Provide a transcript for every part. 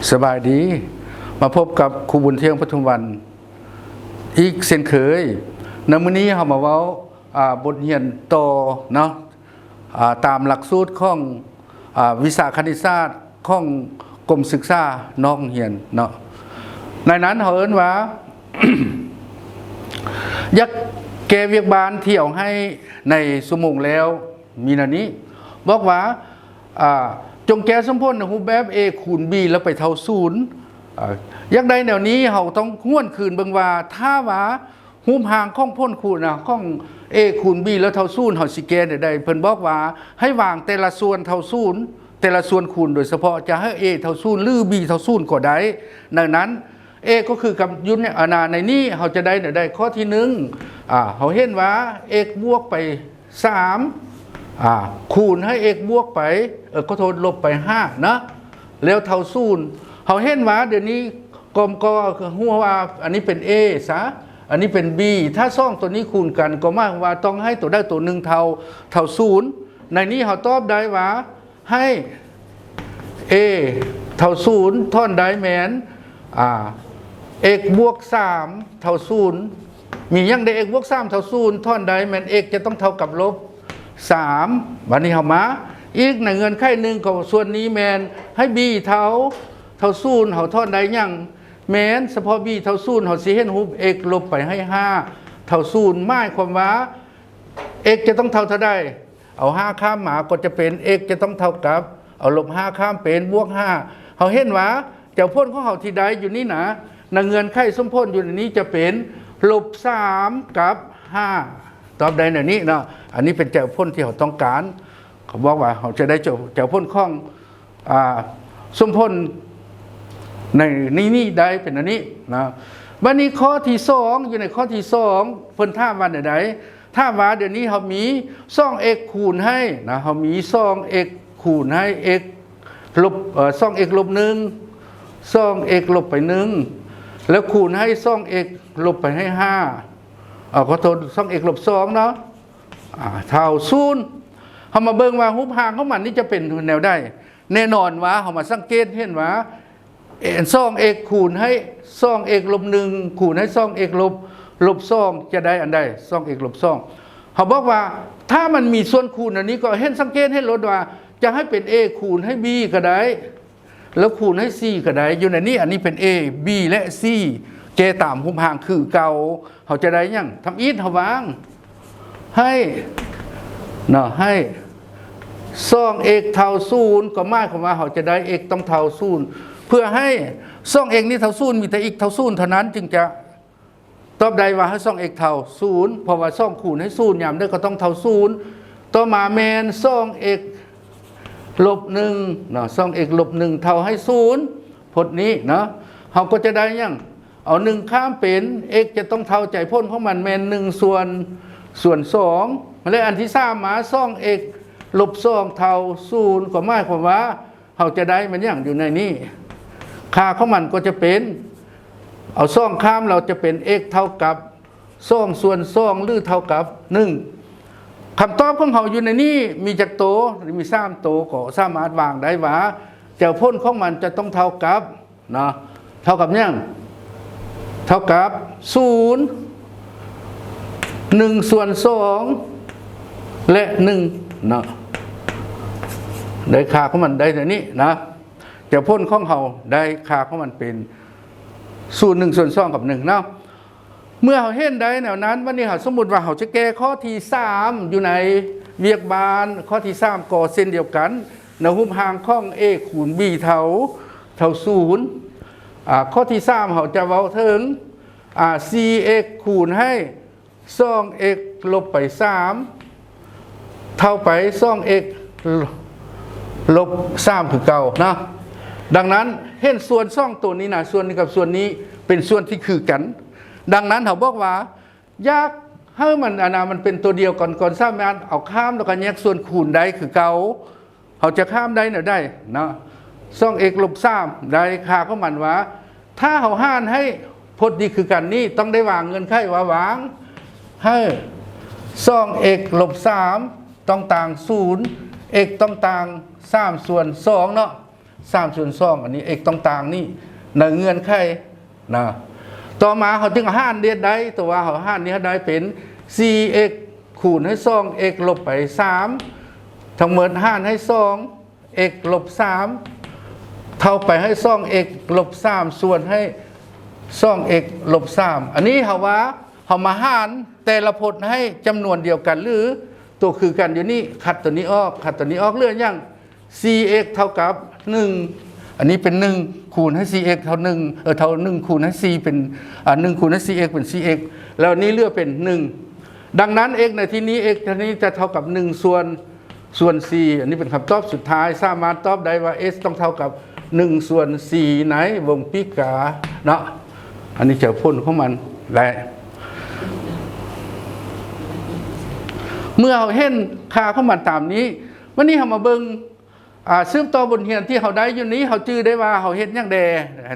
ສະບາຍດີ ມາພົບກັບຄູບຸນທ່ຽງ ປະທຸມວັນ ອີກເຊັ່ນເຄີຍ. ໃນມື້ນີ້ເຮົາມາເວົ້າ ອ່າ ບົດຮຽນຕໍ່ເນາະ ອ່າ ຕາມຫຼັກສູດຂອງ ອ່າ ວິຊາຄະນິດສາດຂອງກົມສຶກສານອກໂຮງຮຽນເນາະ. ໃນນັ້ນເຮົາເອີ້ນວ່າ ຢາກແກ້ວຽກບ້ານທີ່ເອົາໃຫ້ໃນຊົ່ວໂມງແລ້ວ ມີແນວນີ້ ບອກວ່າ ອ່າ ຈົ່ງແກ້ສົມຜົນໃນຮູບແບບ A ຄູນ B ແລ້ວໄປເທົ່າສູນ. ອ່າ ຢາກໄດ້ແນວນີ້ ເຮົາຕ້ອງຫວນຄືນເບິ່ງວ່າ ຖ້າວ່າຮູບຮ່າງຂອງຜົນຄູນນະ ຂອງ A ຄູນ B ແລ້ວເທົ່າສູນ ເຮົາຊິແກ້ແນວໃດ? ເພິ່ນບອກວ່າໃຫ້ວາງແຕ່ລະສ່ວນເທົ່າສູນ ແຕ່ລະສ່ວນຄູນ ໂດຍສະເພາະຈະໃຫ້ A ເທົ່າສູນ ຫຼື B ເທົ່າສູນກໍໄດ້. ດັ່ງນັ້ນ A ກໍຄືກັບຢູ່ໃນ ອັນນາ ໃນນີ້ ເຮົາຈະໄດ້ແນວໃດ? ຂໍ້ທີໜຶ່ງ ອ່າ ເຮົາເຫັນວ່າ x ບວກໄປ ສາມ ອ່າ ຄູນໃຫ້ x ບວກໄປ ເອີ ຂໍໂທດ ລົບໄປຫ້ານະ ແລ້ວເທົ່າສູນ. ເຮົາເຫັນວ່າດຽວນີ້ກໍ ກໍຮູ້ວ່າອັນນີ້ເປັນ A ຊະ ອັນນີ້ເປັນ B. ຖ້າສອງຕົວນີ້ຄູນກັນ ກໍໝາຍຄວາມວ່າຕ້ອງໃຫ້ຕົວໃດຕົວໜຶ່ງເທົ່າ ເທົ່າສູນ. ໃນນີ້ເຮົາຕອບໄດ້ວ່າ ໃຫ້ A ເທົ່າສູນ ຖອນໄດ້ແມ່ນ ອ່າ x ບວກສາມເທົ່າສູນ. ມີຫຍັງແດ່? x ບວກສາມເທົ່າສູນ ຖອນໄດ້ແມ່ນ x ຈະຕ້ອງເທົ່າກັບລົບສາມ. ບັດນີ້ເຮົາມາອີກໃນເງື່ອນໄຂໜຶ່ງ ກໍສ່ວນນີ້ແມ່ນໃຫ້ b ເທົ່າ ເທົ່າສູນ ເຮົາຖອນໄດ້ຫຍັງ? ແມ່ນສະເພາະ b ເທົ່າສູນ ເຮົາຊິເຫັນຮູບ x ລົບໄປໃຫ້ຫ້າເທົ່າສູນ. ໝາຍຄວາມວ່າ x ຈະຕ້ອງເທົ່າເທົ່າໃດ? ເອົາຫ້າຂ້າມມາກໍຈະເປັນ x ຈະຕ້ອງເທົ່າກັບ ເອົາລົບຫ້າຂ້າມເປັນບວກຫ້າ. ເຮົາເຫັນວ່າຈາກຜົນຂອງເຮົາທີ່ໄດ້ຢູ່ນີ້ນະ ໃນເງື່ອນໄຂສົມຜົນຢູ່ໃນນີ້ຈະເປັນລົບສາມກັບຫ້າ ຕອບໄດ້ແນວນີ້ເນາະ. ອັນນີ້ເປັນຈາກຜົນທີ່ເຮົາຕ້ອງການ ເຂົາບອກວ່າເຮົາຈະໄດ້ຈາກ ຈາກຜົນຂອງ ອ່າ ສົມຜົນໃນ ໃນນີ້ໄດ້ເປັນອັນນີ້ນະ. ບັດນີ້ຂໍ້ທີສອງ ຢູ່ໃນຂໍ້ທີສອງ ເພິ່ນຖາມວ່າແນວໃດ? ຖາມວ່າດຽວນີ້ເຮົາມີສອງ x ຄູນໃຫ້ນະ ເຮົາມີສອງ x ຄູນໃຫ້ x ລົບ ເອີ ສອງ x ລົບໜຶ່ງ ສອງ x ລົບໄປໜຶ່ງ ແລ້ວຄູນໃຫ້ສອງ x ລົບໄປໃຫ້ຫ້າ ເອົາ ຂໍໂທດ ສອງ x ລົບສອງເນາະ ອ່າ ເທົ່າສູນ. ເຮົາມາເບິ່ງວ່າຮູບຮ່າງຂອງມັນນີ້ຈະເປັນແນວໃດ? ແນ່ນອນວ່າເຮົາມາສັງເກດເຫັນວ່າ ເອີ ສອງ x ຄູນໃຫ້ສອງ x ລົບໜຶ່ງ ຄູນໃຫ້ສອງ x ລົບ ລົບສອງ ຈະໄດ້ອັນໃດ? ສອງ x ລົບສອງ. ເຮົາບອກວ່າຖ້າມັນມີສ່ວນຄູນອັນນີ້ ກໍເຫັນ ສັງເກດເຫັນໂລດວ່າຈະໃຫ້ເປັນ a ຄູນໃຫ້ b ກໍໄດ້ ແລ້ວຄູນໃຫ້ c ກໍໄດ້ ຢູ່ໃນນີ້. ອັນນີ້ເປັນ a b ແລະ c ແກ້ຕາມຮູບຮ່າງຄືເກົ່າ. ເຮົາຈະໄດ້ຫຍັງ? ທຳອິດເຮົາວາງ ໃຫ້ເນາະ ໃຫ້ສອງ x ເທົ່າສູນ ກໍໝາຍຄວາມວ່າເຮົາຈະໄດ້ x ຕ້ອງເທົ່າສູນ. ເພື່ອໃຫ້ສອງ x ນີ້ເທົ່າສູນ ມີແຕ່ x ເທົ່າສູນເທົ່ານັ້ນ ຈຶ່ງຈະຕອບໄດ້ວ່າໃຫ້ສອງ x ເທົ່າສູນ ເພາະວ່າສອງຄູນໃຫ້ສູນ ຍາມໃດກໍຕ້ອງເທົ່າສູນ. ຕໍ່ມາແມ່ນສອງ x ລົບໜຶ່ງເນາະ ສອງ x ລົບໜຶ່ງເທົ່າໃຫ້ສູນ ພົດນີ້ເນາະ ເຮົາກໍຈະໄດ້ຫຍັງ? ເອົາໜຶ່ງຂ້າມເປັນ x ຈະຕ້ອງເທົ່າ ໃຈຜົນຂອງມັນແມ່ນໜຶ່ງສ່ວນ ສ່ວນສອງ ແລະ ອັນທີສາມມາ ສອງ x ລົບສອງເທົ່າສູນ ກໍໝາຍຄວາມວ່າເຮົາຈະໄດ້ແມ່ນຫຍັງ? ຢູ່ໃນນີ້ ຄ່າຂອງມັນກໍຈະເປັນ ເອົາສອງຂ້າມ ເຮົາຈະເປັນ x ເທົ່າກັບສອງສ່ວນສອງ ຫຼື ເທົ່າກັບໜຶ່ງ. ຄຳຕອບຂອງເຮົາຢູ່ໃນນີ້ມີຈັກໂຕ? ມີສາມໂຕ ກໍສາມາດວາງໄດ້ວ່າ ຈາກຜົນຂອງມັນຈະຕ້ອງເທົ່າກັບ ເນາະ ເທົ່າກັບຫຍັງ? ເທົ່າກັບສູນ ໜຶ່ງສ່ວນສອງ ແລະ ໜຶ່ງເນາະ ໄດ້ຄ່າຂອງມັນໄດ້ແນວນີ້ນະ. ຈາກຜົນຂອງເຮົາໄດ້ຄ່າຂອງມັນເປັນສູນ ໜຶ່ງສ່ວນສອງ ກັບໜຶ່ງເນາະ. ເມື່ອເຮົາເຫັນໄດ້ແນວນັ້ນ ບັດນີ້ເຮົາສົມມຸດວ່າເຮົາຈະແກ້ຂໍ້ທີສາມ ຢູ່ໃນວຽກບ້ານຂໍ້ທີສາມກໍເຊັ່ນດຽວກັນ ໃນຮູບຮ່າງຂອງ a ຄູນ b ເທົ່າ ເທົ່າສູນ. ອາ ຂໍ້ທີສາມເຮົາຈະເວົ້າເຖິງ ອາ ສີ່ x ຄູນໃຫ້ ສອງ x ລົບໄປສາມ ເທົ່າໄປ ສອງ x ລົບສາມ ຄືເກົ່ານະ. ດັ່ງນັ້ນ ເຫັນສ່ວນສອງໂຕນີ້ນະ ສ່ວນນີ້ກັບສ່ວນນີ້ເປັນສ່ວນທີ່ຄືກັນ. ດັ່ງນັ້ນ ເຮົາບອກວ່າ ຢາກໃຫ້ມັນ ອັນນະ ມັນເປັນໂຕດຽວກັນ ກ່ອນສາມາດເອົາຂ້າມ ແລ້ວກໍແຍກສ່ວນຄູນໄດ້ຄືເກົ່າ. ເຮົາຈະຂ້າມໄດ້ແນວໃດເນາະ? ສອງ x ລົບສາມ ໄດ້ຄ່າຂອງມັນວ່າ ຖ້າເຮົາຫານໃຫ້ພົດນີ້ຄືກັນນີ້ ຕ້ອງໄດ້ວາງເງື່ອນໄຂວ່າ ວາງໃຫ້ ສອງ x ລົບສາມ ຕ້ອງຕ່າງສູນ x ຕ້ອງຕ່າງສາມສ່ວນສອງເນາະ. ສາມສ່ວນສອງ ອັນນີ້ x ຕ້ອງຕ່າງນີ້ໃນເງື່ອນໄຂນະ. ຕໍ່ມາເຮົາຈຶ່ງຫານເດດໄດ້ ຕົວວ່າເຮົາຫານນີ້ໃຫ້ໄດ້ເປັນ ສີ່x ຄູນໃຫ້ ສອງx ລົບໄປ ສາມ ທັງໝົດຫານໃຫ້ ສອງx ລົບ ສາມ ເທົ່າໄປໃຫ້ ສອງx ລົບ ສາມ ສ່ວນໃຫ້ ສອງx ລົບ ສາມ. ອັນນີ້ເຮົາວ່າເຮົາມາຫານແຕ່ລະພົດໃຫ້ຈຳນວນດຽວກັນ ຫຼື ຕົວຄືກັນຢູ່ນີ້ ຄັດຕົວນີ້ອອກ ຄັດຕົວນີ້ອອກ ເຫຼືອຫຍັງ? ສີ່x ເທົ່າກັບໜຶ່ງ ອັນນີ້ເປັນໜຶ່ງ ຄູນໃຫ້ສີ່x ເທົ່າໜຶ່ງ ເອີ ເທົ່າໜຶ່ງຄູນໃຫ້ສີ່ເປັນ ອ່າ ໜຶ່ງຄູນໃຫ້ສີ່x ເປັນສີ່x ແລ້ວນີ້ເຫຼືອເປັນໜຶ່ງ. ດັ່ງນັ້ນ x ໃນທີ່ນີ້ x ໃນທີ່ນີ້ຈະເທົ່າກັບໜຶ່ງສ່ວນ ສ່ວນສີ່ ອັນນີ້ເປັນຄຳຕອບສຸດທ້າຍ ສາມາດຕອບໄດ້ວ່າ x ຕ້ອງເທົ່າກັບໜຶ່ງສ່ວນສີ່ໃນວົງປີກາເນາະ. ອັນນີ້ຈະຜົນຂອງມັນ ແລະ ເມື່ອເຮົາເຫັນຄ່າຂອງມັນຕາມນີ້ ວັນນີ້ເຮົາມາເບິ່ງ ອ່າ ສືບຕໍ່ບົດຮຽນທີ່ເຮົາໄດ້ຢູ່ນີ້ ເຮົາຈື່ໄດ້ວ່າເຮົາເຮັດຫຍັງແດ່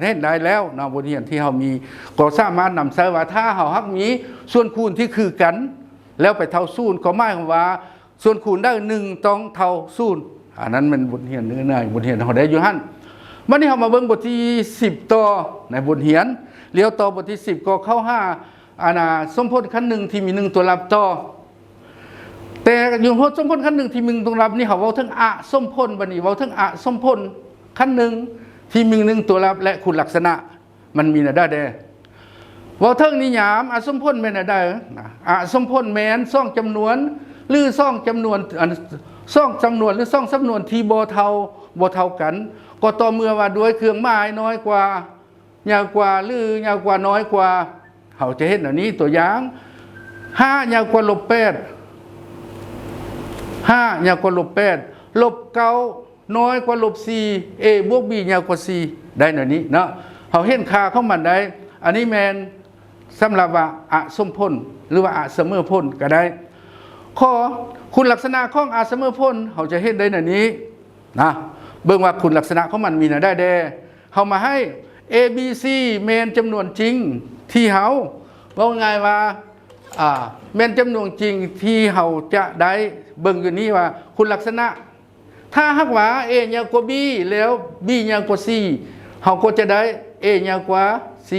ເຫັນໄດ້ແລ້ວເນາະ. ບົດຮຽນທີ່ເຮົາມີ ກໍສາມາດນຳໃຊ້ວ່າ ຖ້າເຮົາຫາກມີສ່ວນຄູນທີ່ຄືກັນ ແລ້ວໄປເທົ່າສູນ ກໍໝາຍຄວາມວ່າ ສ່ວນຄູນໄດ້ໜຶ່ງຕ້ອງເທົ່າສູນ. ອັນນັ້ນແມ່ນບົດຮຽນເນື້ອໃນ ບົດຮຽນເຮົາໄດ້ຢູ່ຫັ້ນ. ບັດນີ້ເຮົາມາເບິ່ງບົດທີສິບຕໍ່ໃນບົດຮຽນ ລ້ຽວຕໍ່ບົດທີສິບກໍເຂົ້າຫາ ອັນນ່າ ສົມຜົນຂັ້ນໜຶ່ງທີ່ມີໜຶ່ງຕົວລັບຕໍ່. ແຕ່ຢູ່ບົດສົມຜົນຂັ້ນໜຶ່ງທີ່ມີໜຶ່ງຕົວລັບນີ້ ເຮົາເວົ້າເຖິງອະສົມຜົນ ບັດນີ້ເວົ້າເຖິງອະສົມຜົນຂັ້ນໜຶ່ງທີ່ມີໜຶ່ງຕົວລັບ ແລະ ຄຸນລັກສະນະ ມັນມີແນວໃດແດ່? ເວົ້າເຖິງນິຍາມອະສົມຜົນແມ່ນແນວໃດ? ອະສົມຜົນແມ່ນສອງຈຳນວນ ຫຼື ສອງຈຳນວນ ອັນ ສອງຈຳນວນ ຫຼື ສອງສຳນວນທີ່ບໍ່ເທົ່າ ບໍ່ເທົ່າກັນ ກໍຕໍ່ເມື່ອວ່າດ້ວຍເຄື່ອງໝາຍນ້ອຍກວ່າ ໃຫຍ່ກວ່າ ຫຼື ໃຫຍ່ກວ່າ ນ້ອຍກວ່າ ເຮົາຈະເຫັນອັນນີ້ ຕົວຢ່າງ ຫ້າໃຫຍ່ກວ່າລົບແປດ ຫ້າໃຫຍ່ກວ່າລົບແປດ ລົບເກົ້າ ນ້ອຍກວ່າລົບສີ່ a ບວກ b ໃຫຍ່ກວ່າ c ໄດ້ແນວນີ້ເນາະ. ເຮົາເຫັນຄ່າຂອງມັນໄດ້ ອັນນີ້ແມ່ນສຳລັບວ່າອະສົມຜົນ ຫຼືວ່າອະສະເໝີຜົນກໍໄດ້. ຂໍ້ຄຸນລັກສະນະຂອງອະສະເໝີຜົນ ເຮົາຈະເຫັນໄດ້ແນວນີ້ນະ. ເບິ່ງວ່າຄຸນລັກສະນະຂອງມັນມີແນວໃດແດ່. ເຮົາມາໃຫ້ a b c ແມ່ນຈຳນວນຈິງທີ່ເຮົາ ເວົ້າງ່າຍວ່າ ອ່າ ແມ່ນຈຳນວນຈິງທີ່ເຮົາຈະໄດ້ເບິ່ງຢູ່ນີ້ວ່າຄຸນລັກສະນະ ຖ້າຫາກວ່າ a ໃຫຍ່ກວ່າ b ແລ້ວ b ໃຫຍ່ກວ່າ c ເຮົາກໍຈະໄດ້ a ໃຫຍ່ກວ່າ c.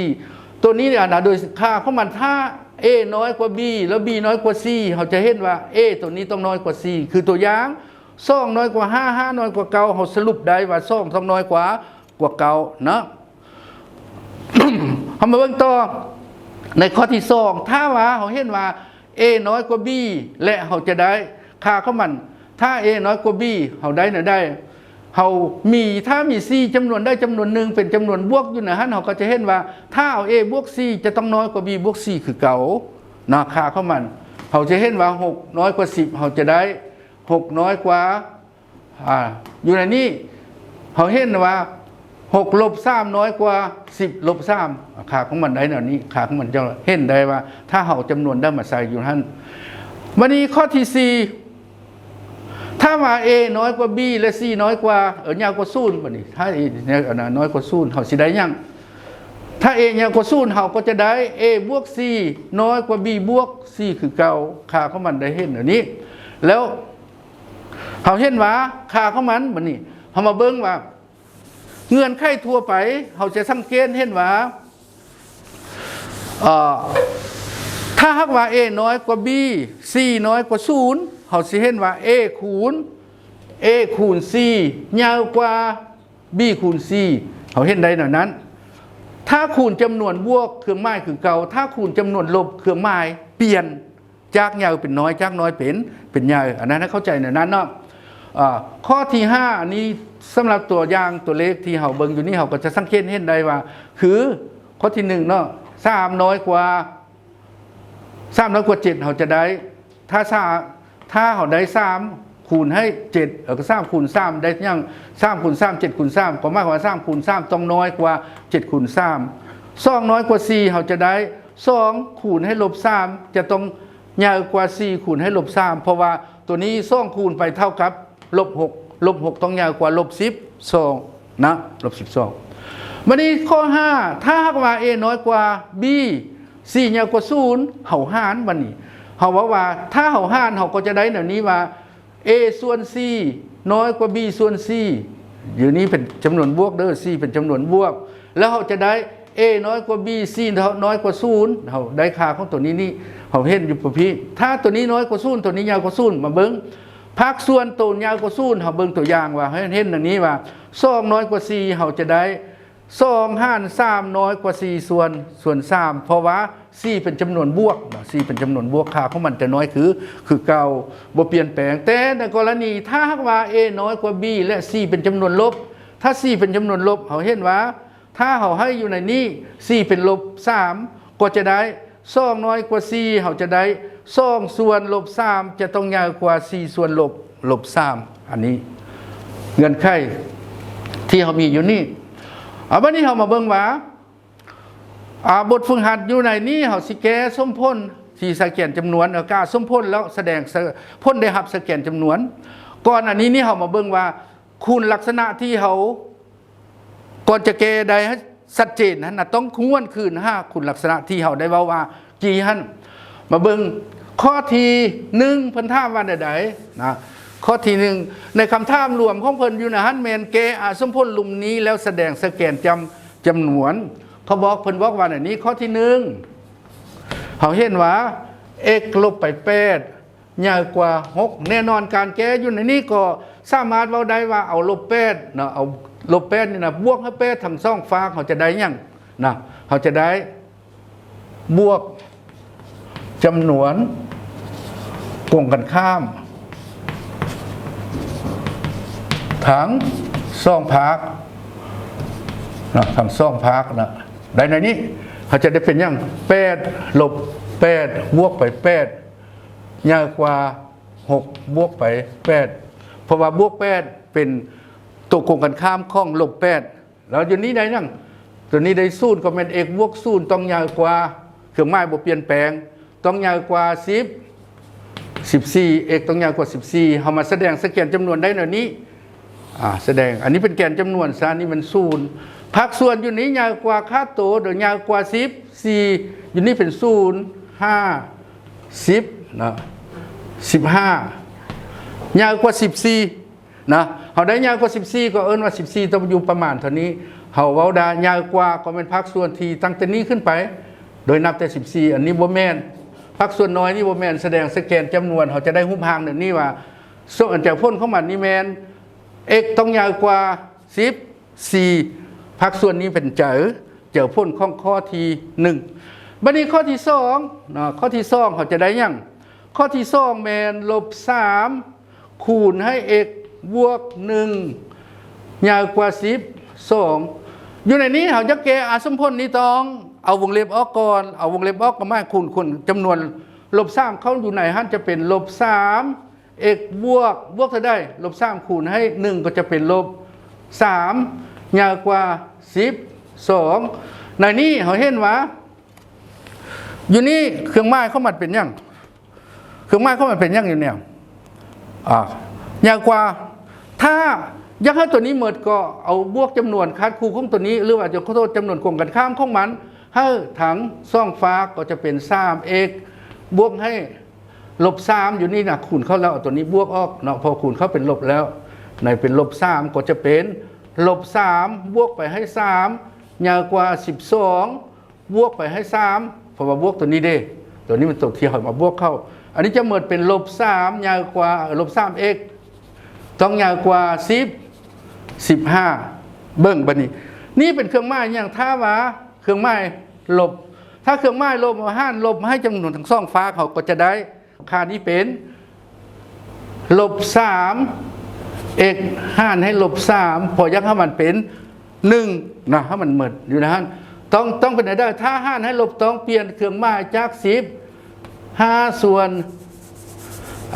ຕົວນີ້ ອັນນ່າ ໂດຍຄ່າຂອງມັນ ຖ້າ a ນ້ອຍກວ່າ b ແລ້ວ b ນ້ອຍກວ່າ c ເຮົາຈະເຫັນວ່າ a ຕົວນີ້ຕ້ອງນ້ອຍກວ່າ c. ຄືຕົວຢ່າງ ສອງນ້ອຍກວ່າຫ້າ ຫ້ານ້ອຍກວ່າເກົ້າ ເຮົາສະຫຼຸບໄດ້ວ່າສອງຕ້ອງນ້ອຍກວ່າ ກວ່າເກົ້າເນາະ. ເຮົາມາເບິ່ງຕໍ່ໃນຂໍ້ທີສອງ ຖ້າວ່າເຮົາເຫັນວ່າ a ນ້ອຍກວ່າ b ແລະ ເຮົາຈະໄດ້ຄ່າຂອງມັນ ຖ້າ a ນ້ອຍກວ່າ b ເຮົາໄດ້ແນວໃດ? ເຮົາມີ ຖ້າມີ c ຈຳນວນໃດຈຳນວນໜຶ່ງເປັນຈຳນວນບວກຢູ່ໃນຫັ້ນ ເຮົາກໍຈະເຫັນວ່າ ຖ້າເອົາ a ບວກ c ຈະຕ້ອງນ້ອຍກວ່າ b ບວກ c ຄືເກົ່າເນາະ. ຄ່າຂອງມັນ ເຮົາຈະເຫັນວ່າ ຫົກນ້ອຍກວ່າ ສິບ ເຮົາຈະໄດ້ ຫົກນ້ອຍກວ່າ ອ່າ ຢູ່ໃນນີ້ເຮົາເຫັນວ່າ ຫົກລົບສາມ ນ້ອຍກວ່າ ສິບລົບສາມ ຄ່າຂອງມັນໄດ້ແນວນີ້. ຄ່າຂອງມັນຈະເຫັນໄດ້ວ່າ ຖ້າເຮົາເອົາຈຳນວນໄດ້ມາໃສ່ຢູ່ຫັ້ນ. ບັດນີ້ຂໍ້ທີສີ່ ຖ້າວ່າ a ນ້ອຍກວ່າ b ແລະ c ນ້ອຍກວ່າ ເອີ ໃຫຍ່ກວ່າສູນ ບັດນີ້ ຖ້າ a ນ້ອຍກວ່າສູນ ເຮົາຊິໄດ້ຫຍັງ? ຖ້າ a ໃຫຍ່ກວ່າສູນ ເຮົາກໍຈະໄດ້ a ບວກ c ນ້ອຍກວ່າ b ບວກ c ຄືເກົ່າ. ຄ່າຂອງມັນໄດ້ເຫັນແນວນີ້ ແລ້ວ ເຮົາເຫັນວ່າຄ່າຂອງມັນ ບັດນີ້ເຮົາມາເບິ່ງວ່າ ເງື່ອນໄຂທົ່ວໄປ ເຮົາຈະສັງເກດເຫັນວ່າ ເອີ ຖ້າຫາກວ່າ a ນ້ອຍກວ່າ b, c ນ້ອຍກວ່າສູນ ເຮົາຊິເຫັນວ່າ a ຄູນ a ຄູນ c ໃຫຍ່ກວ່າ b ຄູນ c ເຮົາເຫັນໄດ້ແນວນັ້ນ. ຖ້າຄູນຈຳນວນບວກ ເຄື່ອງໝາຍຄືເກົ່າ, ຖ້າຄູນຈຳນວນລົບ ເຄື່ອງໝາຍປ່ຽນ ຈາກໃຫຍ່ເປັນນ້ອຍ ຈາກນ້ອຍເປັນ ເປັນໃຫຍ່. ອັນນັ້ນໃຫ້ເຂົ້າໃຈແນວນັ້ນເນາະ. ເອີ ຂໍ້ທີຫ້າ ອັນນີ້ສຳລັບຕົວຢ່າງຕົວເລກທີ່ເຮົາເບິ່ງຢູ່ນີ້ ເຮົາກໍຈະສັງເກດເຫັນໄດ້ວ່າ ຄືຂໍ້ທີໜຶ່ງເນາະ ສາມນ້ອຍກວ່າ ສາມນ້ອຍກວ່າເຈັດ ເຮົາຈະໄດ້ ຖ້າສາ ຖ້າເຮົາໄດ້ສາມຄູນໃຫ້ເຈັດ ເອີ ກໍສາມຄູນສາມໄດ້ຫຍັງ? ສາມຄູນສາມ ເຈັດຄູນສາມ ກໍໝາຍຄວາມວ່າສາມຄູນສາມຕ້ອງນ້ອຍກວ່າເຈັດຄູນສາມ. ສອງນ້ອຍກວ່າສີ່ ເຮົາຈະໄດ້ ສອງຄູນໃຫ້ລົບສາມ ຈະຕ້ອງໃຫຍ່ກວ່າສີ່ຄູນໃຫ້ລົບສາມ ເພາະວ່າຕົວນີ້ສອງຄູນໄປເທົ່າກັບລົບຫົກ ລົບຫົກຕ້ອງໃຫຍ່ກວ່າລົບສິບສອງນະ ລົບສິບສອງ. ບັດນີ້ຂໍ້ຫ້າ ຖ້າຫາກວ່າ a ນ້ອຍກວ່າ b, c ໃຫຍ່ກວ່າສູນ ເຮົາຫານ. ບັດນີ້ເຮົາເວົ້າວ່າ ຖ້າເຮົາຫານ ເຮົາກໍຈະໄດ້ແນວນີ້ວ່າ a ສ່ວນ c ນ້ອຍກວ່າ b ສ່ວນ c ຢູ່ນີ້ເປັນຈຳນວນບວກເດີ ສີ່ເປັນຈຳນວນບວກ ແລ້ວເຮົາຈະໄດ້ A ນ້ອຍກວ່າ B C ເທົ່າ ນ້ອຍກວ່າສູນ ເຮົາໄດ້ຄ່າຂອງຕົວນີ້ນີ້ ເຮົາເຫັນຢູ່ປະພີ້ ຖ້າຕົວນີ້ນ້ອຍກວ່າສູນ ຕົວນີ້ໃຫຍ່ກວ່າສູນ ມາເບິ່ງພາກສ່ວນໂຕໃຫຍ່ກວ່າສູນ ເຮົາເບິ່ງຕົວຢ່າງວ່າ ເຮົາເຫັນດັ່ງນີ້ວ່າ ສອງນ້ອຍກວ່າສີ່ ເຮົາຈະໄດ້ ສອງຫານສາມນ້ອຍກວ່າສີ່ສ່ວນ ສ່ວນສາມ ເພາະວ່າສີ່ເປັນຈຳນວນບວກເນາະ ສີ່ເປັນຈຳນວນບວກ ຄ່າຂອງມັນຈະນ້ອຍຄື ຄືເກົ່າ ບໍ່ປ່ຽນແປງ. ແຕ່ໃນກໍລະນີ ຖ້າຫາກວ່າ A ນ້ອຍກວ່າ B ແລະ C ເປັນຈຳນວນລົບ ຖ້າ C ເປັນຈຳນວນລົບ ເຮົາເຫັນວ່າ ຖ້າເຮົາໃຫ້ຢູ່ໃນນີ້ C ເປັນລົບສາມ ກໍຈະໄດ້ ສອງນ້ອຍກວ່າສີ່ ເຮົາຈະໄດ້ ສອງສ່ວນລົບສາມ ຈະຕ້ອງໃຫຍ່ກວ່າສີ່ສ່ວນລົບ ລົບສາມ ອັນນີ້ເງື່ອນໄຂທີ່ເຮົາມີຢູ່ນີ້. ເອົາ ບັດນີ້ເຮົາມາເບິ່ງວ່າ ອ່າ ບົດຝຶກຫັດຢູ່ໃນນີ້ ເຮົາຊິແກ້ສົມຜົນທີ່ໃສ່ແກນຈຳນວນ ເອົາກາສົມຜົນ ແລ້ວສະແດງ ສະ ຜົນໄດ້ຮັບໃສ່ແກນຈຳນວນ. ກ່ອນອັນນີ້ນີ້ ເຮົາມາເບິ່ງວ່າ ຄຸນລັກສະນະທີ່ເຮົາ ກ່ອນຈະແກ້ໄດ້ໃຫ້ຊັດເຈນຫັ້ນນະ ຕ້ອງຫວນຄືນຫາຄຸນລັກສະນະທີ່ເຮົາໄດ້ເວົ້າວ່າກີ້ຫັ້ນ. ມາເບິ່ງຂໍ້ທີໜຶ່ງ ເພິ່ນຖາມວ່າແນວໃດນະ? ຂໍ້ທີໜຶ່ງ ໃນຄຳຖາມລວມຂອງເພິ່ນຢູ່ໃນຫັ້ນແມ່ນແກ້ອະສົມຜົນລຸ່ມນີ້ ແລ້ວສະແດງໃສ່ແກນຈຳ ຈຳນວນ. ເຂົາບອກ ເພິ່ນບອກວ່າໃນນີ້ ຂໍ້ທີໜຶ່ງ ເຮົາເຫັນວ່າ x ລົບໄປແປດ ໃຫຍ່ກວ່າຫົກ ແນ່ນອນການແກ້ຢູ່ໃນນີ້ກໍສາມາດເວົ້າໄດ້ວ່າເອົາລົບແປດເນາະ ເອົາລົບແປດນີ້ນະ ບວກໃຫ້ແປດທັງສອງຟາກ ເຮົາຈະໄດ້ຫຍັງນະ? ເຮົາຈະໄດ້ບວກຈຳນວນກົງກັນຂ້າມທັງສອງພາກນະ ທັງສອງພາກນະ ໄດ້ໃນນີ້ ເຮົາຈະໄດ້ເປັນຫຍັງ? ແປດລົບແປດ ບວກໄປແປດ ໃຫຍ່ກວ່າຫົກ ບວກໄປແປດ ເພາະວ່າບວກແປດເປັນຕົວກົງກັນຂ້າມຂອງລົບແປດ ແລ້ວຢູ່ນີ້ໄດ້ຫຍັງ? ຕົວນີ້ໄດ້ສູນ ກໍແມ່ນ x ບວກສູນຕ້ອງໃຫຍ່ກວ່າ ເຄື່ອງໝາຍບໍ່ປ່ຽນແປງ ຕ້ອງໃຫຍ່ກວ່າສິບ ສິບສີ່ x ຕ້ອງໃຫຍ່ກວ່າສິບສີ່ ເຮົາມາສະແດງໃສ່ແກນຈຳນວນໄດ້ແນວນີ້ ອ່າ ສະແດງ ອັນນີ້ເປັນແກນຈຳນວນຊະ ອັນນີ້ແມ່ນສູນ ພາກສ່ວນຢູ່ນີ້ໃຫຍ່ກວ່າຄາດໂຕ ໂດຍໃຫຍ່ກວ່າສິບສີ່ ຢູ່ນີ້ເປັນສູນ ຫ້າ ສິບນະ ສິບຫ້າ ໃຫຍ່ກວ່າສິບສີ່ນະ ເຮົາໄດ້ໃຫຍ່ກວ່າສິບສີ່ ກໍເອີ້ນວ່າສິບສີ່ຕ້ອງຢູ່ປະມານເທົ່ານີ້ ເຮົາເວົ້າໄດ້ໃຫຍ່ກວ່າ ກໍແມ່ນພາກສ່ວນທີ່ຕັ້ງແຕ່ນີ້ຂຶ້ນໄປ ໂດຍນັບແຕ່ສິບສີ່ ອັນນີ້ບໍ່ແມ່ນ ພາກສ່ວນນ້ອຍນີ້ບໍ່ແມ່ນ ສະແດງໃສ່ແກນຈຳນວນ ເຮົາຈະໄດ້ຮູບຮ່າງແບບນີ້ວ່າ ສ່ວນອັນໃຈຜົນຂອງມັນນີ້ແມ່ນ x ຕ້ອງໃຫຍ່ກວ່າສິບສີ່ ພາກສ່ວນນີ້ເປັນໃຈ ໃຈຜົນຂອງຂໍ້ທີໜຶ່ງ. ບັດນີ້ຂໍ້ທີສອງເນາະ ຂໍ້ທີສອງເຮົາຈະໄດ້ຫຍັງ? ຂໍ້ທີສອງແມ່ນລົບສາມ ຄູນໃຫ້ x ບວກໜຶ່ງ ໃຫຍ່ກວ່າສິບສອງ ຢູ່ໃນນີ້ເຮົາຢາກແກ້ອະສົມຜົນນີ້ ຕ້ອງເອົາວົງເລັບອອກກ່ອນ ເອົາວົງເລັບອອກກໍໝາຍຄູນ ຄູນຈຳນວນລົບສາມ ເຂົ້າຢູ່ໃນຫັ້ນຈະເປັນລົບສາມ x ບວກ ບວກເທົ່າໃດ? ລົບສາມຄູນໃຫ້ໜຶ່ງ ກໍຈະເປັນລົບສາມ ໃຫຍ່ກວ່າສິບສອງ ໃນນີ້ເຮົາເຫັນວ່າ ຢູ່ນີ້ເຄື່ອງໝາຍຂອງມັນເປັນຫຍັງ? ເຄື່ອງໝາຍຂອງມັນເປັນຫຍັງຢູ່ນີ້? ອ່າ ໃຫຍ່ກວ່າ ຖ້າຢາກໃຫ້ຕົວນີ້ໝົດ ກໍເອົາບວກຈຳນວນຄາດຄູ່ຂອງຕົວນີ້ ຫຼືວ່າຈະຂໍໂທດ ຈຳນວນກົງກັນຂ້າມຂອງມັນ ໃຫ້ທັງສອງຟາກ ກໍຈະເປັນສາມ x ບວກໃຫ້ລົບສາມ ຢູ່ນີ້ນະ ຄູນເຂົ້າແລ້ວ ເອົາຕົວນີ້ບວກອອກເນາະ ເພາະຄູນເຂົ້າເປັນລົບແລ້ວ ໃນເປັນລົບສາມ ກໍຈະເປັນລົບສາມ ບວກໄປໃຫ້ສາມ ໃຫຍ່ກວ່າສິບສອງ ບວກໄປໃຫ້ສາມ ເພາະວ່າບວກຕົວນີ້ເດ້ ຕົວນີ້ມັນຕົວທີ່ເຮົາມາບວກເຂົ້າ ອັນນີ້ຈະໝົດເປັນລົບສາມ ໃຫຍ່ກວ່າ ລົບສາມ x ຕ້ອງໃຫຍ່ກວ່າສິບ ສິບຫ້າ ເບິ່ງບັດນີ້ ນີ້ເປັນເຄື່ອງໝາຍຫຍັງ? ຖ້າວ່າເຄື່ອງໝາຍລົບ ຖ້າເຄື່ອງໝາຍລົບ ເຮົາຫານລົບໃຫ້ຈຳນວນທັງສອງຟາກ ເຮົາກໍຈະໄດ້ ຄ່ານີ້ເປັນລົບສາມ x ຫານໃຫ້ລົບສາມ ເພາະຢາກໃຫ້ມັນເປັນໜຶ່ງນະ ໃຫ້ມັນໝົດຢູ່ໃນຫັ້ນ ຕ້ອງ ຕ້ອງເປັນໃດ? ຖ້າຫານໃຫ້ລົບ ຕ້ອງປ່ຽນເຄື່ອງໝາຍຈາກສິບຫ້າສ່ວນ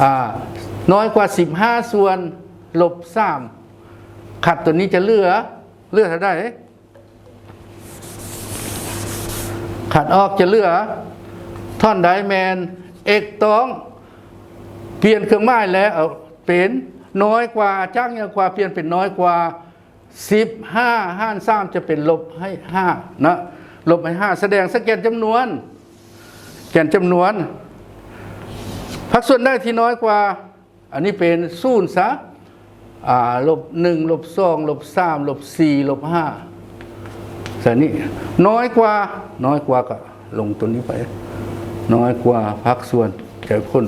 ອ່າ ນ້ອຍກວ່າສິບຫ້າສ່ວນລົບສາມ ຂັດຕົວນີ້ຈະເຫຼືອ ເຫຼືອເທົ່າໃດ? ຂັດອອກຈະເຫຼືອ ຖອນໄດ້ແມ່ນ x ຕ້ອງປ່ຽນເຄື່ອງໝາຍແລ້ວເປັນນ້ອຍກວ່າ ຈາກໃຫຍ່ກວ່າປ່ຽນເປັນນ້ອຍກວ່າ ສິບຫ້າຫານສາມ ຈະເປັນລົບໃຫ້ຫ້ານະ ລົບໃຫ້ຫ້າ ສະແດງໃສ່ແກນຈຳນວນ ແກນຈຳນວນ ພາກສ່ວນໃດທີ່ນ້ອຍກວ່າ ອັນນີ້ເປັນສູນຊະ ອ່າ ລົບໜຶ່ງ ລົບສອງ ລົບສາມ ລົບສີ່ ລົບຫ້າ ຊັ້ນນີ້ ນ້ອຍກວ່າ ນ້ອຍກວ່າກໍລົງຕົວນີ້ໄປ ນ້ອຍກວ່າພາກສ່ວນເຈົ້າຜົນ.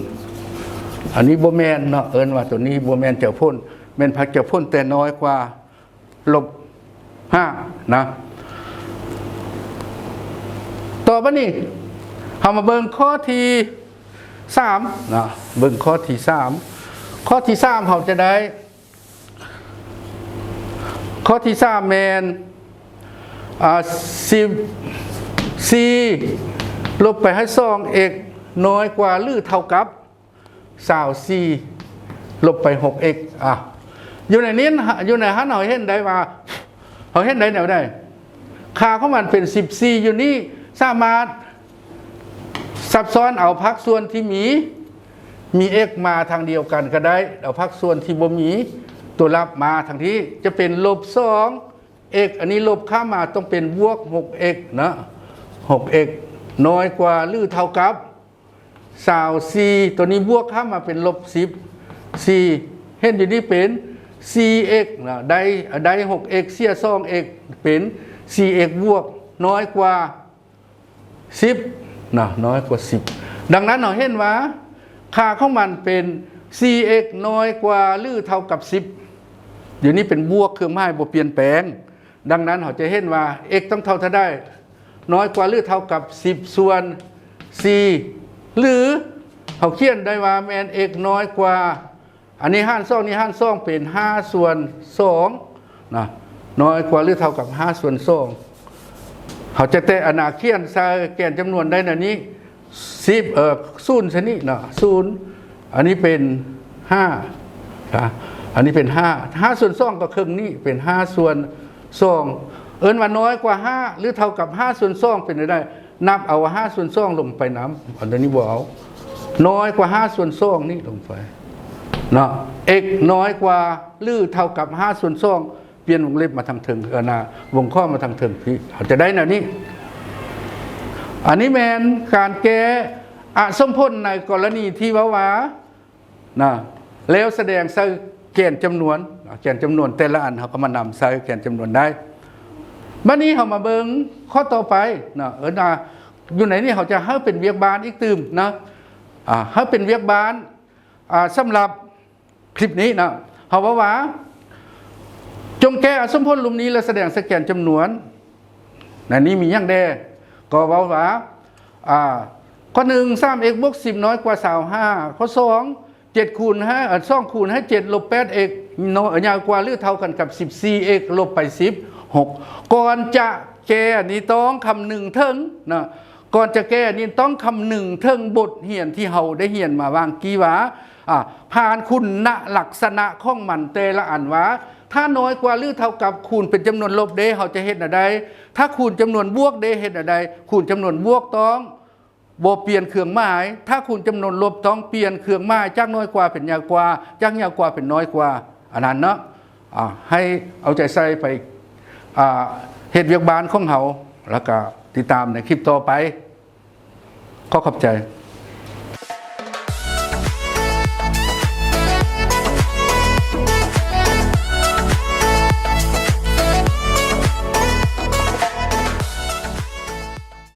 ອັນນີ້ບໍ່ແມ່ນເນາະ ເອີ້ນວ່າຕົວນີ້ບໍ່ແມ່ນເຈົ້າຜົນ ແມ່ນພາກເຈົ້າຜົນ ແຕ່ນ້ອຍກວ່າລົບຫ້ານະ. ຕໍ່ໄປນີ້ ເຮົາມາເບິ່ງຂໍ້ທີສາມນະ ເບິ່ງຂໍ້ທີສາມ ຂໍ້ທີສາມເຮົາຈະໄດ້ ຂໍ້ທີສາມແມ່ນ ອ່າ ສິບສີ່ ລົບໄປໃຫ້ສອງເອັກ ນ້ອຍກວ່າ ຫຼື ເທົ່າກັບ ຊາວສີ່ ລົບໄປ ຫົກເອັກ. ອ່າ ຢູ່ໃນນີ້ ຢູ່ໃນຫັ້ນເຮົາເຫັນໄດ້ວ່າ ເຮົາເຫັນໄດ້ແນວໃດ? ຄ່າຂອງມັນເປັນສິບສີ່ ຢູ່ນີ້ ສາມາດສັບຊ້ອນເອົາພາກສ່ວນທີ່ມີ ມີເອັກມາທາງດຽວກັນກໍໄດ້ ເອົາພາກສ່ວນທີ່ບໍ່ມີຕົວລັບມາທາງທີ່ ຈະເປັນລົບສອງເອັກ ອັນນີ້ລົບຂ້າມມາຕ້ອງເປັນບວກຫົກເອັກນະ ຫົກເອັກ ນ້ອຍກວ່າ ຫຼື ເທົ່າກັບ ຊາວສີ່ ຕົວນີ້ບວກຂ້າມມາເປັນລົບສິບສີ່ ເຫັນຢູ່ນີ້ເປັນສີ່ເອັກນະ ໄດ້ ໄດ້ຫົກເອັກ ເສຍສອງເອັກ ເປັນສີ່ເອັກບວກ ນ້ອຍກວ່າສິບນະ ນ້ອຍກວ່າສິບ. ດັ່ງນັ້ນເຮົາເຫັນວ່າຄ່າຂອງມັນເປັນສີ່ເອັກ ນ້ອຍກວ່າ ຫຼື ເທົ່າກັບສິບ ຢູ່ນີ້ເປັນບວກ ເຄື່ອງໝາຍບໍ່ປ່ຽນແປງ. ດັ່ງນັ້ນເຮົາຈະເຫັນວ່າເອັກຕ້ອງເທົ່າເທົ່າໃດ? ນ້ອຍກວ່າ ຫຼື ເທົ່າກັບສິບສ່ວນສີ່ ຫຼື ເຮົາຂຽນໄດ້ວ່າແມ່ນເອັກນ້ອຍກວ່າ ອັນນີ້ຫານສອງ ນີ້ຫານສອງ ເປັນຫ້າສ່ວນສອງນະ ນ້ອຍກວ່າ ຫຼື ເທົ່າກັບຫ້າສ່ວນສອງ. ເຮົາຈະແຕະ ອັນນາ ຂຽນໃສ່ແກນຈຳນວນໄດ້ແນວນີ້ ສິບ ເອີ ສູນຊະນີ້ເນາະ ສູນ ອັນນີ້ເປັນຫ້ານະ ອັນນີ້ເປັນຫ້າ ຫ້າສ່ວນສອງກໍເຄິ່ງນີ້ ເປັນຫ້າສ່ວນສອງ. ເອີ້ນວ່ານ້ອຍກວ່າຫ້າ ຫຼື ເທົ່າກັບຫ້າສ່ວນສອງ ເປັນໄດ້ ນັບເອົາຫ້າສ່ວນສອງລົງໄປນຳ ອັນນີ້ບໍ່ເອົາ ນ້ອຍກວ່າຫ້າສ່ວນສອງນີ້ລົງໄປເນາະ ເອັກນ້ອຍກວ່າ ຫຼື ເທົ່າກັບຫ້າສ່ວນສອງ ປ່ຽນວົງເລັບມາທາງເທິງ ເອີ ໜ້າວົງຂອບມາທາງເທິງພີ້ ເຮົາຈະໄດ້ແນວນີ້. ອັນນີ້ແມ່ນການແກ້ອະສົມຜົນໃນກໍລະນີທີ່ເວົ້າວ່ານະ ແລ້ວສະແດງໃສ່ແກນຈຳນວນ ແກນຈຳນວນແຕ່ລະອັນ ເຮົາກໍມານຳໃສ່ແກນຈຳນວນໄດ້. ບັດນີ້ເຮົາມາເບິ່ງຂໍ້ຕໍ່ໄປນະ ເອີ້ນວ່າ ຢູ່ໃນນີ້ເຮົາຈະໃຫ້ເປັນວຽກບ້ານອີກຕື່ມນະ ອ່າ ໃຫ້ເປັນວຽກບ້ານ ອ່າ ສຳລັບ ຄລິບນີ້ນະ ເຮົາເວົ້າວ່າ ຈົ່ງແກ້ອະສົມຜົນລຸ່ມນີ້ ແລະ ສະແດງໃສ່ແກນຈຳນວນ. ໃນນີ້ມີຫຍັງແດ່? ກໍເວົ້າວ່າ ອ່າ ຂໍ້ໜຶ່ງ ສາມເອັກບວກສິບນ້ອຍກວ່າຊາວຫ້າ ຂໍ້ສອງ ເຈັດຄູນຫ້າ ເອີ ສອງຄູນໃຫ້ເຈັດລົບແປດເອັກ ນ້ອຍ ໃຫຍ່ກວ່າ ຫຼື ເທົ່າກັນກັບສິບສີ່ເອັກລົບໄປສິບຫົກ. ກ່ອນຈະແກ້ນີ້ຕ້ອງຄຳນຶງເຖິງນະ ກ່ອນຈະແກ້ນີ້ຕ້ອງຄຳນຶງເຖິງບົດຮຽນທີ່ເຮົາໄດ້ຮຽນມາຫວ່າງກີ້ວ່າ ອ່າ ຜ່ານຄຸນນະລັກສະນະຂອງມັນແຕ່ລະອັນວ່າ ຖ້ານ້ອຍກວ່າ ຫຼື ເທົ່າກັບ ຄູນເປັນຈຳນວນລົບເດ້ ເຮົາຈະເຮັດແນວໃດ? ຖ້າຄູນຈຳນວນບວກເດ້ ເຮັດແນວໃດ? ຄູນຈຳນວນບວກຕ້ອງບໍ່ປ່ຽນເຄື່ອງໝາຍ ຖ້າຄູນຈຳນວນລົບຕ້ອງປ່ຽນເຄື່ອງໝາຍ ຈາກນ້ອຍກວ່າເປັນໃຫຍ່ກວ່າ ຈາກໃຫຍ່ກວ່າເປັນນ້ອຍກວ່າ ອັນນັ້ນເນາະ. ອ່າ ໃຫ້ເອົາໃຈໃສ່ໄປ ອ່າ ເຮັດວຽກບ້ານຂອງເຮົາ ແລ້ວກະຕິດຕາມໃນຄລິບຕໍ່ໄປ. ຂໍຂອບໃຈ.